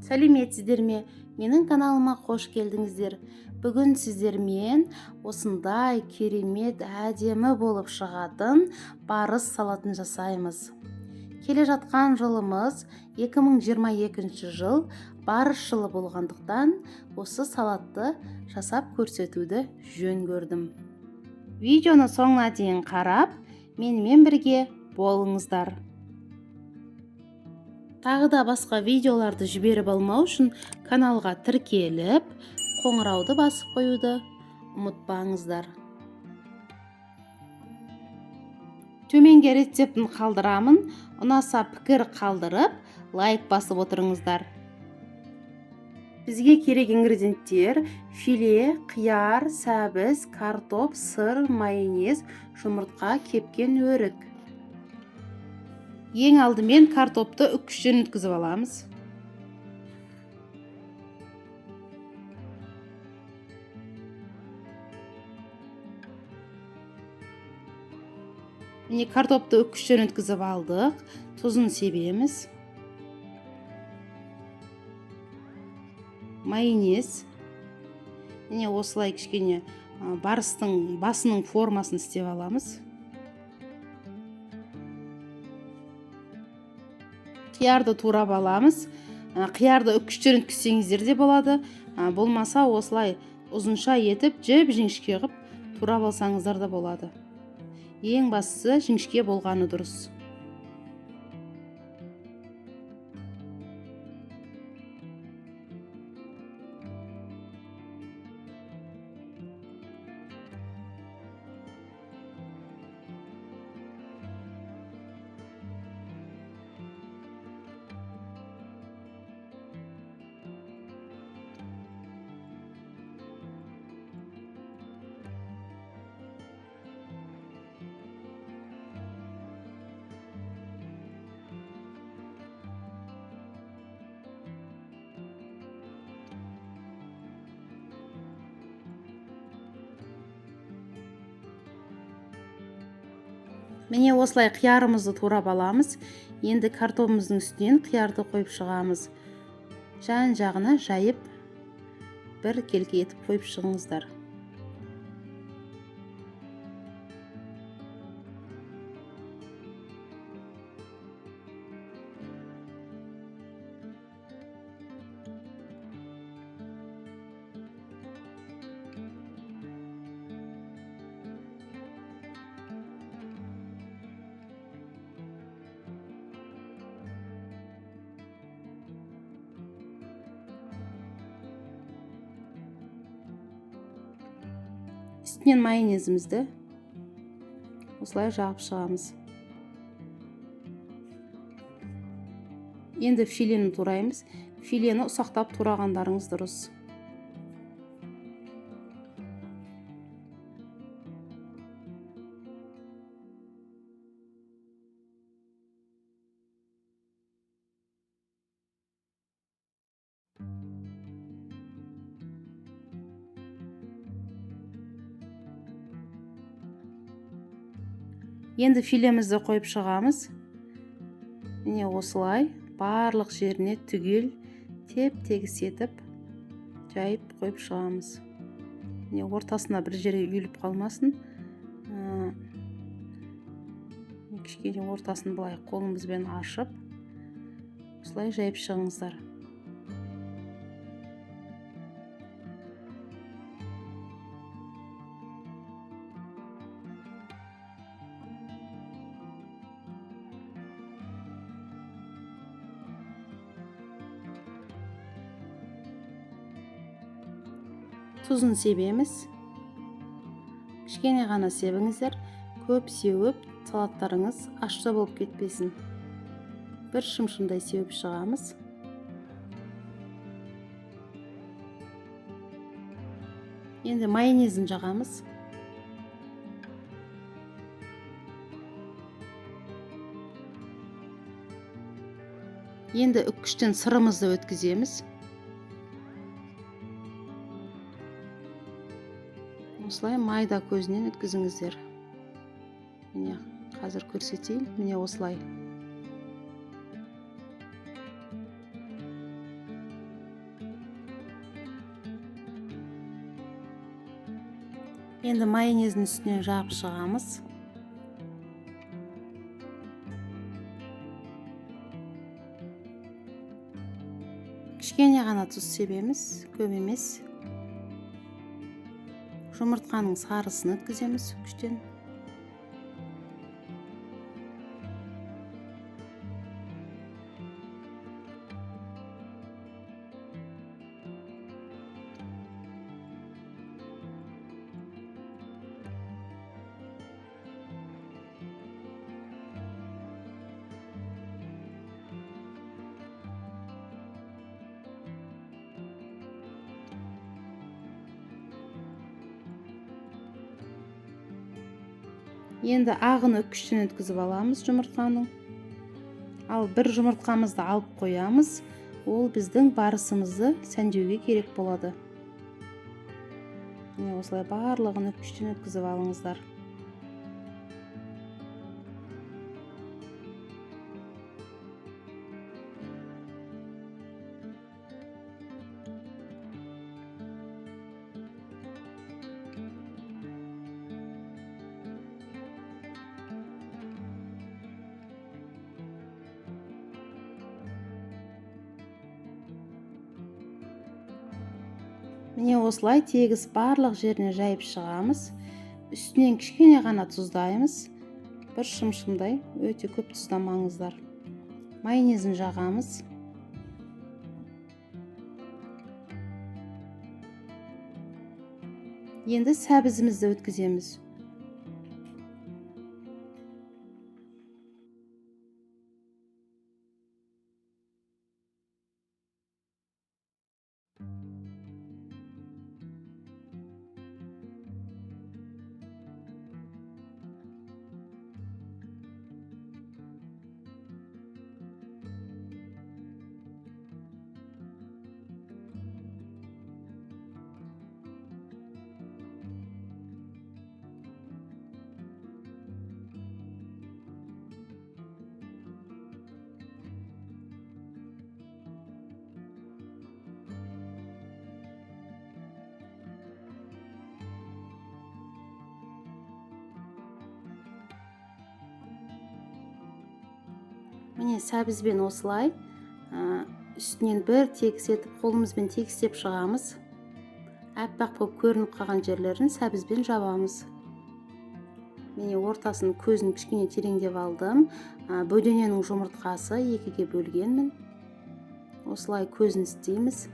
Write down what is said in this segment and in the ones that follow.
Сәлеметсіздер ме? Менің каналыма қош келдіңіздер. Бүгін сіздермен осындай керемет әдемі болып шығатын барыс салатын жасаймыз. Келе жатқан жылымыз 2022 жыл барыс жылы болғандықтан осы салатты жасап көрсетуді жөн көрдім. Видеоны соңына дейін қарап, менімен бірге болыңыздар. Тағы да басқа видеоларды жіберіп алмау үшін каналға тіркеліп, қоңырауды басып қоюды ұмытпаңыздар. Төменге рецептін қалдырамын. Ұнаса пікір қалдырып, лайк басып отырыңыздар. Бізге керек ингредиенттер: филе, қияр, сәбіз, картоп, сыр, майонез, жұмыртқа, кепкен өрік. Ең алдымен картопты үккіштен өткізіп аламыз. Міне, картопты үккіштен өткізіп алдық. Тұзын себеміз. Майонез. Міне, осылай кішкене барыстың басының формасын істеп аламыз. Қиярды турап аламыз. Қиярды үккіштен өткізсеңіздер де болады. Болмаса осылай ұзынша етіп жіп-жіңішке қып турап алсаңыздар да болады. Ең бастысы жіңішке болғаны дұрыс. Міне, осылай қиярымызды турап аламыз. Енді картопымыздың үстінен қиярды қойып шығамыз. Жан-жағына жайып бір келкі етіп қойып шығыңыздар. Үстінен майонезімізді осылай жағып шығамыз. Енді филені тураймыз. Филені ұсақтап турағандарыңыз дұрыс. Енді филемізді қойып шығамыз. Міне, осылай барлық жеріне түгел теп-тегіс етіп жайып қойып шығамыз. Міне, ортасына бір жерге үйіліп қалмасын. Кішкене ортасын былай қолымызбен ашып, осылай жайып шығыңыздар. Тұзын себеміз. Кішкене ғана себіңіздер. Көп сеуіп, салаттарыңыз ащы болып кетпесін. Бір шымшымдай сеуіп шығамыз. Енді майонезін жағамыз. Енді үккіштен сырымызды өткіземіз. Осылай майда көзінен өткізіңіздер. Міне, қазір көрсетейін. Міне, осылай. Енді майонездің үстінен жағып шығамыз. Кішкене ғана тұз себеміз, көп емес. Жұмыртқаның сарысын өткіземіз күштен. Енді ағын үккіштен өткізіп аламыз жұмыртқаның. Ал бір жұмыртқамызды алып қоямыз. Ол біздің барысымызды сәндеуге керек болады. Міне осылай барлығын үккіштен өткізіп алыңыздар. Міне осылай тегіс барлық жеріне жайып шығамыз. Үстінен кішкене ғана тұздаймыз. Бір шымшымдай, өте көп тұздамаңыздар. Майонезін жағамыз. Енді сәбізімізді өткіземіз. Міне сәбізбен осылай үстінен бір тегіс етіп қолымызбен тегістеп шығамыз. Аппақ болып көрініп қалған жерлерін сәбізбен жабамыз. Міне ортасын көзін кішкене тереңдеп алдым. Бөдененің жұмыртқасы екіге бөлгенмін. Осылай көзін істейміз.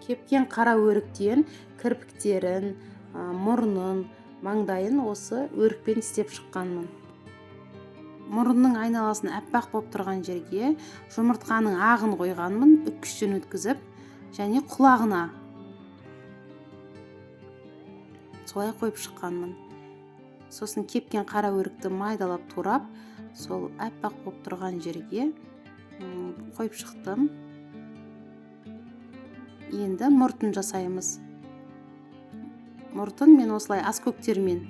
Кепкен қара өріктен кірпіктерін, мұрнын, маңдайын осы өрікпен істеп шыққанмын. Мұрынның айналасын аппақ болып тұрған жерге жұмыртқаның ағын қойғанмын, үккіштен өткізіп, және құлағына солай қойып шыққанмын. Сосын кепкен қара өрікті майдалап турап, сол аппақ болып тұрған жерге қойып шықтым. Енді мұртын жасаймыз. Мұртын мен осылай аскөктермен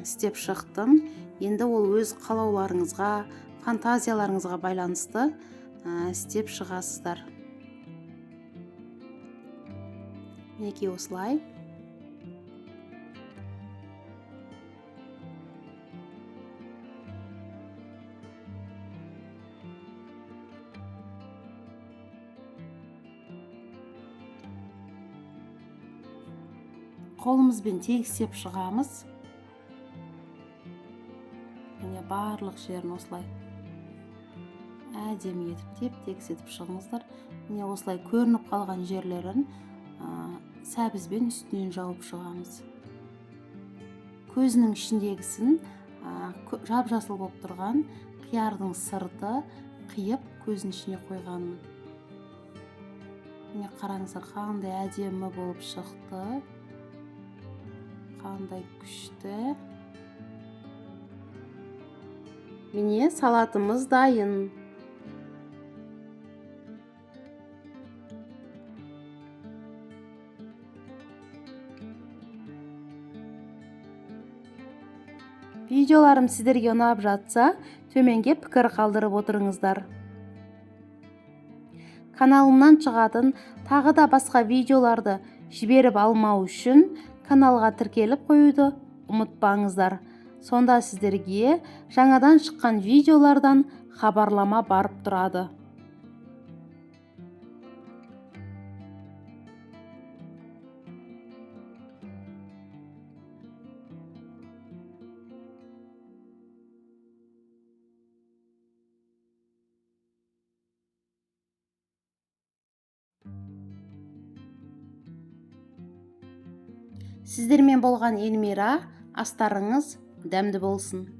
істеп шықтым. Енді ол өз қалауларыңызға, фантазияларыңызға байланысты істеп шығасыздар. Мінекей осылай. Қолымызбен тегістеп шығамыз. Міне барлық жерін осылай әдемі етіп теп-тегіс етіп шығыңыздар. Міне осылай көрініп қалған жерлерін сәбізбен үстінен жауып шығамыз. Көзінің ішіндегісін жап-жасыл болып тұрған қиярдың сырты қиып көзінің ішіне қойғанмын. Міне қараңыздар, қандай әдемі болып шықты. Қандай күшті. Міне салатымыз дайын. Видеоларым сіздерге ұнап жатса, төменге пікір қалдырып отырыңыздар. Каналымнан шығатын тағы да басқа видеоларды Жіберіп алмау үшін каналға тіркеліп қоюды ұмытпаңыздар. Сонда сіздерге жаңадан шыққан видеолардан хабарлама барып тұрады. Сіздермен болған Эльмира. Астарыңыз дәмді болсын.